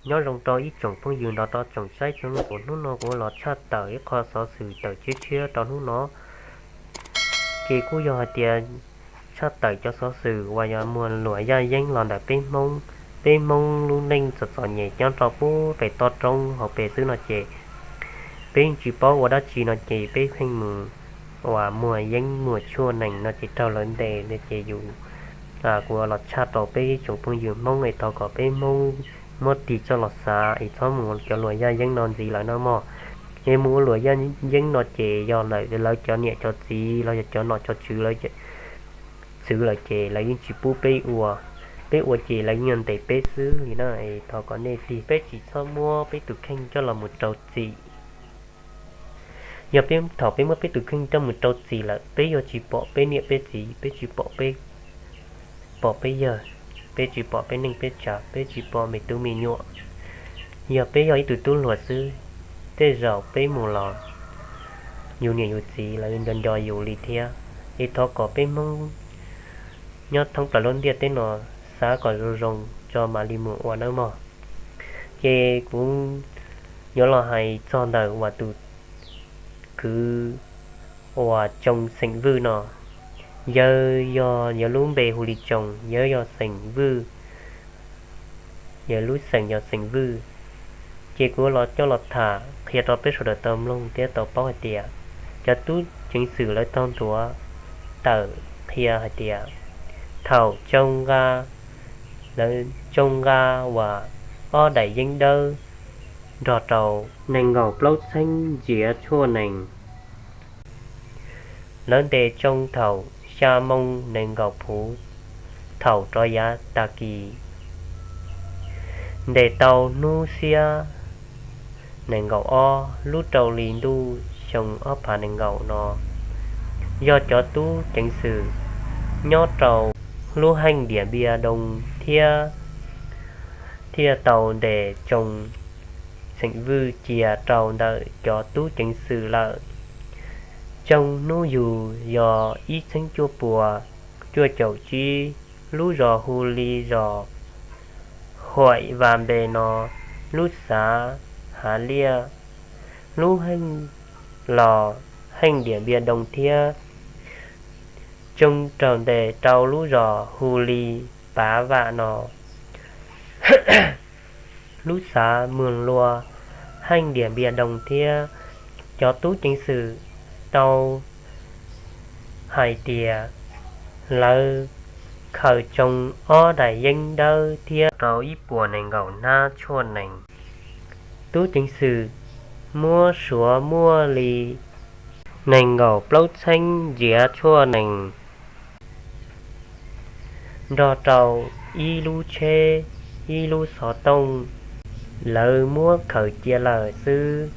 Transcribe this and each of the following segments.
Nyob zoo rau ib tsoom phooj ywg nrog rau tsoom saib txhua leej txhua tus, hnub no kuv los tshaj tawm ib qho xov xwm tawm tshiab tshiab rau hnub no. Ces kuj yog hais tias tshaj tawm cov xov xwm uas yog muag luam yaj yeeb los ntawm peb Hmoob, peb Hmoob lub neej txom txom nyem nyob rau pub pem toj roob hauv pes xwb no ces peb yeej tsis paub ua dab tsi no ces peb pheej mus uas muag yeeb muag tshuaj nees no ces raug lawv ntes no ces yus kuv los tshaj rau peb tsoom phooj ywg Hmoob es thov kom peb Hmoob muab tig txoj los xav es txhob mus cov luam yaj yeeb no ntxiv lawm no mog. Es mus ua luam yaj yeeb no ces yog lawv cov niam cov txiv los yog cov nom cov tswv lawv txwv lawm ces lawv yeej tsis pub peb ua. Peb ua ces lawv yeej ntes peb xwb li na. Thov kom nej tig, peb tsis txhob muab peb tus kheej coj los mus rau txim. Yog thaum peb muab peb tus kheej coj mus rau txim lawm, peb yuav tsis pom peb niam peb txiv, peb tsis pom peb, pom peb yawg, peb tsis pom peb neej peb tsav, peb tsis pom me tub me nyuam. Yog peb yog ib tug tub hluas xwb, tej zaum peb mus los yus niam yus txiv lawv nco nco yus li thiab. Es thov kom peb Hmoob nyob thoob plaws lub ntiaj teb no xav kom zoo zoo tso mam li mus ua nawb mog. Ces kuv yuav los hais txog ntawm uas tus kwv uas Tsoo xeem Vwj no. Yawg yog, yawg lub npe hu li Tsoo, yawg yog xeem Vwj, yawg lub xeem yog xeem Vwj. Ces kuv los coj los tham qhia rau peb sawv daws tau mloog thiab tau paub hais tias cov tub ceev xwm lawv tau nthuav tawm qhia hais tias thaum Tsoo nqa, lawv Tsoo nqa uas ob daim yeeb dawb nrog rau nees nkaum plaub txheeb ntsiav tshuaj nees. Lawv ntes Tsoo thaum xya moo nees nkaum phuv thaum rov yav tag kis, ntes tau hnub xiab nees nkaum ob lub rau hli ntuj xyoo ob phav nees nkaum no, yog cov tub ceev xwm nyob rau lub heej Diam Npia Doo thiab thiaj tau ntes Tsoo xeem Vwj cia rau ntawm cov tub ceev xwm lawm. Tsoo hnub yug yog ib txheeb cuaj puas cuaj caum tsib, lub zos hu li zos Huaim Vas Npe no, lub xav Hav Liaj, lub heej los heej Diam Npia Doo thiab. Tsoo raug ntes rau lub zos hu li Pav Vam no, lub xav Mws Lua, heej Diam Npia Doo thiab. Cov tub ceev xwm tau hais tias lawv khaws Tsoo ob daim yeeb dawb thiab rau ib puas nees nkaum hnab tshuaj nees. Tub ceev xwm muab suav muaj li nees nkaum plaub txheeb ntsiav tshuaj nees nrog rau ib lub tsheb, ib lub xov tooj, lawv muab khaws cia lawm xwb.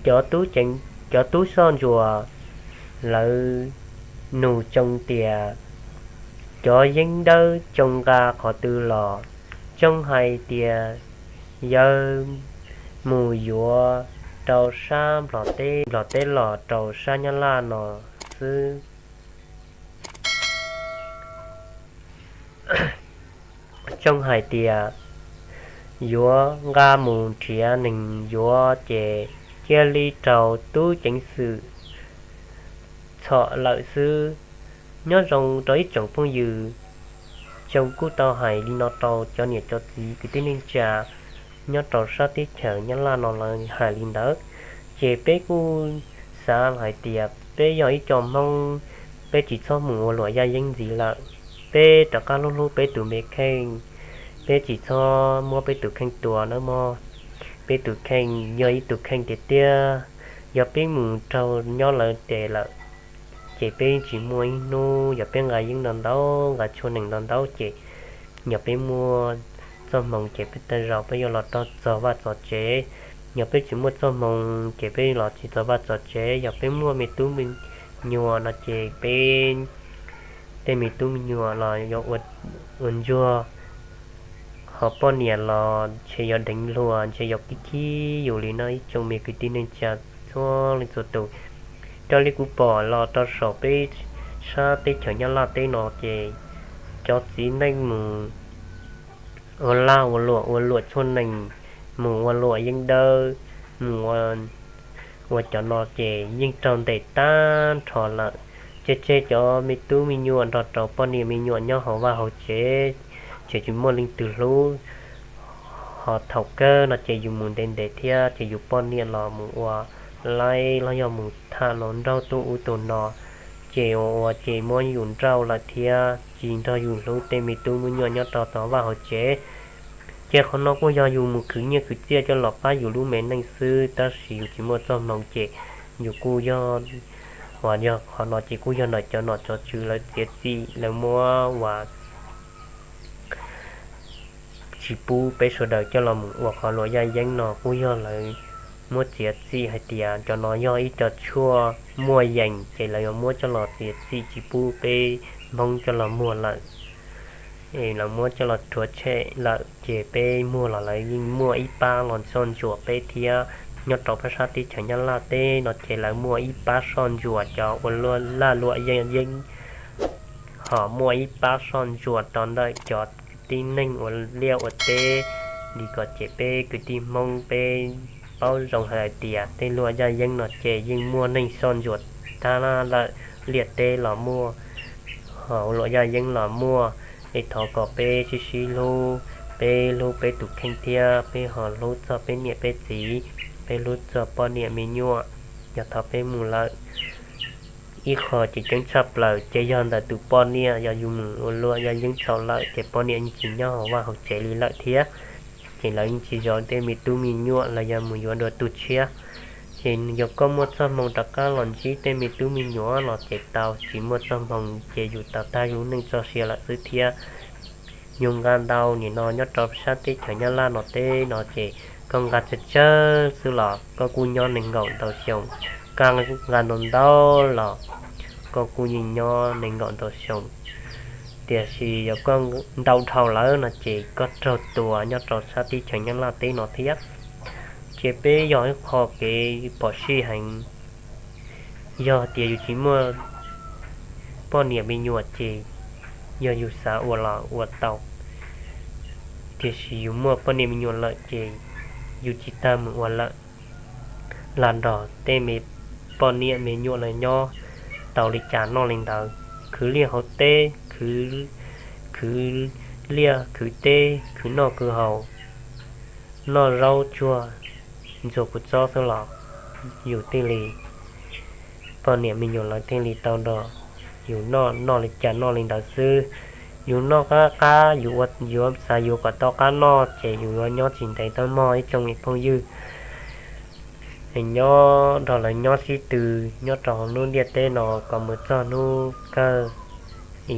Cov tub soj ntsuam lawv nug Tsoo tias cov yeeb dawb Tsoo nqa qhov twg los, Tsoo hais tias yawg mus yuav rau sab Nplog teb, Nplog teb los rau sab Nyab Laj no xwb. Tsoo hais tias yuav nqa mus nrhiav neeg yuav ces cia li raug tub ceev xwm txhom lawm xwb. Nyob zoo rau ib tsoom phooj ywg, Tsoo kuj tau hais li no rau cov niam cov txiv kwv tij neej tsa nyob rau sab teb chaws Nyab Laj no lawv hais li ntawd. Ces peb kuj xav hais tias peb yog ib co Hmoob, peb tsis txhob mus ua luam yaj yeeb ntxiv lawm. Peb rov qab hlub hlub peb tus me kheej, peb tsis txhob muab peb tus kheej tua nawb mog. Peb tus kheej yog ib tus kheej tiag tiag, yog peb mus raug nyob lawv tes lawm, ces peb tsis muaj ib hnub, yog peb nqa yeeb ntau ntau, nqa tshuaj nees ntau ntau ces yog peb muaj txoj hmoo ces peb tej zaum peb yuav los rau txog vaj txog tsev. Yog peb tsis muaj txoj hmoo ces peb los tsis txog vaj txog tsev. Yog peb muaj me tub me nyuam no ces peb tej me tub me nyuam los yuav ua ntsuag, ho poj niam los ntshe yuav deev hluas, ntshe yuav khib khib yus li no ib tsoom me kwv tij neej tsa txhua leej txhua tus. Raws li kuv pom los rau saum peb sab teb chaws Nyab Laj teb no ces cov txiv neej mus ua laj ua luam ua luam tshuaj nees mus ua luam yeeb dawb, mus ua cov no ces yeej raug ntes tag nrho lawm. Ces tseg cov me tub me nyuam nrog rau poj niam me nyuam nyob hauv vaj hauv tsev, ces tsis muaj leej twg hlub. Ho thaum kawg no ces yus mus ntev ntev thiab ces yus poj niam los mus ua laib los yog mus tham hluas nraug tus ub tus no, ces ua ua ces muab yus nrauj lawm thiab tsis nrog yus hlub tej me tub me nyuam nyob rau tom vaj hauv tsev. Ces qhov no kuj yog yus mus khwv nyiaj khwv txiaj coj los pab yus lub me neej xwb, tab sis yus tsis muaj txoj hmoo ces yus kuj yog, uas yog qhov no ces kuj yog ntawm cov nom cov tswv lawv txiav txim lawv muab uas tsis pub peb sawv daws coj los mus ua qhov luam yaj yeeb no kuj yog lawv muab txiav txim hais tias cov no yog ib co tshuaj muaj yees ces lawv yuav muab coj los txiav txim tsis pub peb Hmoob coj los muag lawm. Lawv muab coj los rhuav tshem lawm ces peb muag los lawv yeej muaj ib pab los soj ntsuam peb thiab. Nyob rau pab sab teb chaws Nyab Laj teb no ces lawv muaj ib pab soj ntsuam cov ua laj luam yaj yeeb, ho muaj ib pab soj ntsuam rau ntawm cov kwv tij neeg ua liaj ua teb li ko. Ces peb kwv tij Hmoob peb paub zoo hais tias tej luam yaj yeeb no ces yeej muaj neeg soj ntsuam tag lawm, liaj teb los muaj, ho ua luam yaj yeeb los muaj. Es thov kom peb sib sib hlub, peb hlub peb tus kheej thiab peb ho hlub txog peb niam peb txiv, peb hlub txog poj niam me nyuam. Yog thaum peb mus lawm ib qho ces ceeb tshaj plaws ces yog ntawm tus poj niam, yog yus mus ua luam yaj yeeb txhaum lawm ces poj niam yeej tsis nyob hauv vaj hauv tsev li lawm thiab. Ces lawv yeej tsis zov tej me tub me nyuam los yog mus yuav dua tus tshiab. Ces yog koj muaj txoj hmoo rov qab los ntsib tej me tub me nyuam los ces tau, tsis muaj txoj hmoo ces yus tau tag yus lub neej txoj sia lawm xwb thiab. Yus nqa ntau nim no nyob rau sab teb chaws Nyab Laj no teb no ces koj nqa tsawg tsawg xwb los koj kuj nyob nees nkaum ntau xyoo, koj nqa ntau ntau los koj kuj yeej nyob nees nkaum ntau xyoo. Tiam sis yog koj ntau dhau lawm no ces koj raug tua nyob rau sab teb chaws Nyab Laj teb no thiab. Ces peb yog ib qho kev phom sij heev. Yog tias yus tsis muaj poj niam me nyuam ces yog yus xav ua los ua tau, tiam sis yus muaj poj niam me nyuam lawm ces yus tsis tas mus ua lawm. Lam nrog tej me poj niam me nyuam lawv nyob tau li cas noj li ntawd, khwv liaj hauv teb, khwv liaj khwv teb, khwv noj khwv haus, noj zaub tsuag ntxuag kua txob xwb los yus thiaj li, poj niam me nyuam lawv thiaj li tau nrog yus noj, noj li cas noj li ntawd xwb. Yus noj qab qab, yus ua, yus xav yuav kom tau qab noj ces yus yuav nyob tsis ntev tab mog ib tsoom phooj ywg. Nyob nrog lawv nyob sib tw nyob rau hauv lub ntiaj teb no kom mus txog hnub kawg,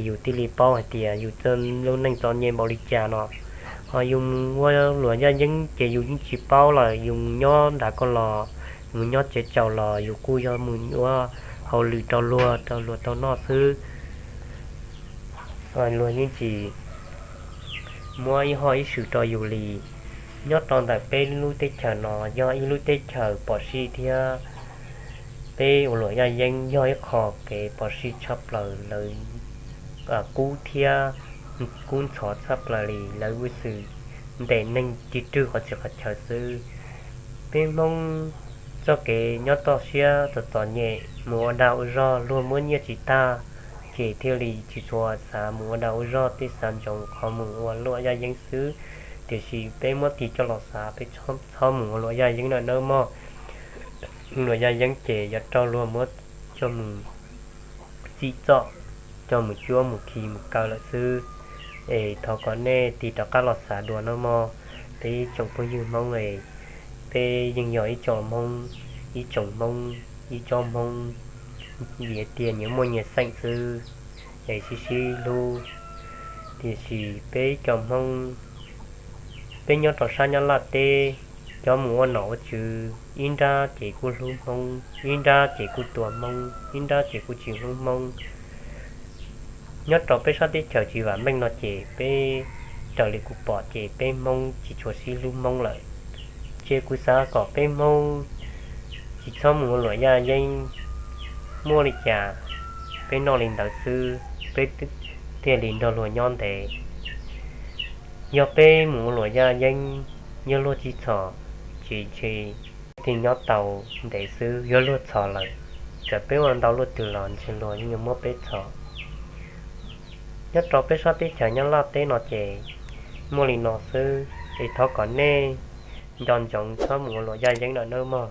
yus thiaj li paub hais tias yus lub neej txom nyem npaum li cas no. Ho yus mus ua luam yaj yeeb ces yus yeej tsis paub lawm, yus mus nyob nram koj los, mus nyob tsev tsaus los yus kuj yog mus ua hauj lwm rau luag, rau luag tau noj xwb. Luag yeej tsis muab ib hoj ib swm rau yus li. Nyob rau ntawm peb lub teb chaws no yog ib lub teb chaws phom sij thiab. Peb ua luam yaj yeeb yog ib qho kev phom sij tshaj plaws, lawv kub thiab kub ntxhov tshaj plaws li, lawv ua xwm ntes neeg tig rwg qhov txhia qhov chaw xwb. Peb Hmoob txoj kev nyob toj siab txom txom nyem, mus ua dag ua zog luag muab nyiaj tsis tag, ces thiaj li tsis tshua xav mus ua dag ua zog, tej xav ntsoov qhov mus ua luam yaj yeeb xwb. Tiam sis peb muab tig coj los xav, peb txhob mus ua luam yaj yeeb lawm nawb mog. Luam yaj yeeb ces yuav raug luag muab coj mus txim txom, coj mus cuab mus khi mus kaw lawm xwb. Es thov kom nej tig rov qab los xav dua nawb mog, peb ib tsoom phooj ywg Hmoob es, peb yeej yog ib tsoom Hmoob, ib tsoom Hmoob, ib tsob Hmoob, vim tias nyias muaj nyias xeem xwb, es sib sib hlub. Tiam sis peb cov Hmoob, peb nyob rau sab Nyab Laj teb, cov mus ua nom ua tswv ib nrab ces kuj hlub Hmoob, ib nrab ces kuj tua Hmoob, ib nrab ces kuj tsis hlub Hmoob. Nyob rau peb sab teb chaws tsis vam meej no ces peb, raws li kuv pom ces peb Hmoob tsis tshua sib hlub Hmoob lawm. Ces kuv xav kom peb Hmoob tsis txhob mus ua luam yaj yeeb, muaj li cas peb noj li ntawd xwb, peb thiaj li nrog luag nyob ntev. Yog peb mus ua luam yaj yeeb, Yog luag tsis txhom, tsis ntshe peb thiaj nyob tau ntev xwb. Yog luag txhom lawm, txawm peb ua ntau luaj twg los ntshe luag yeej yuav muab peb txhom. Nyob rau peb sab teb chaws Nyab Laj teb no ces muaj li no xwb es thov kom nej nco ntsoov txhob mus ua luam yaj yeeb lawm nawb mog.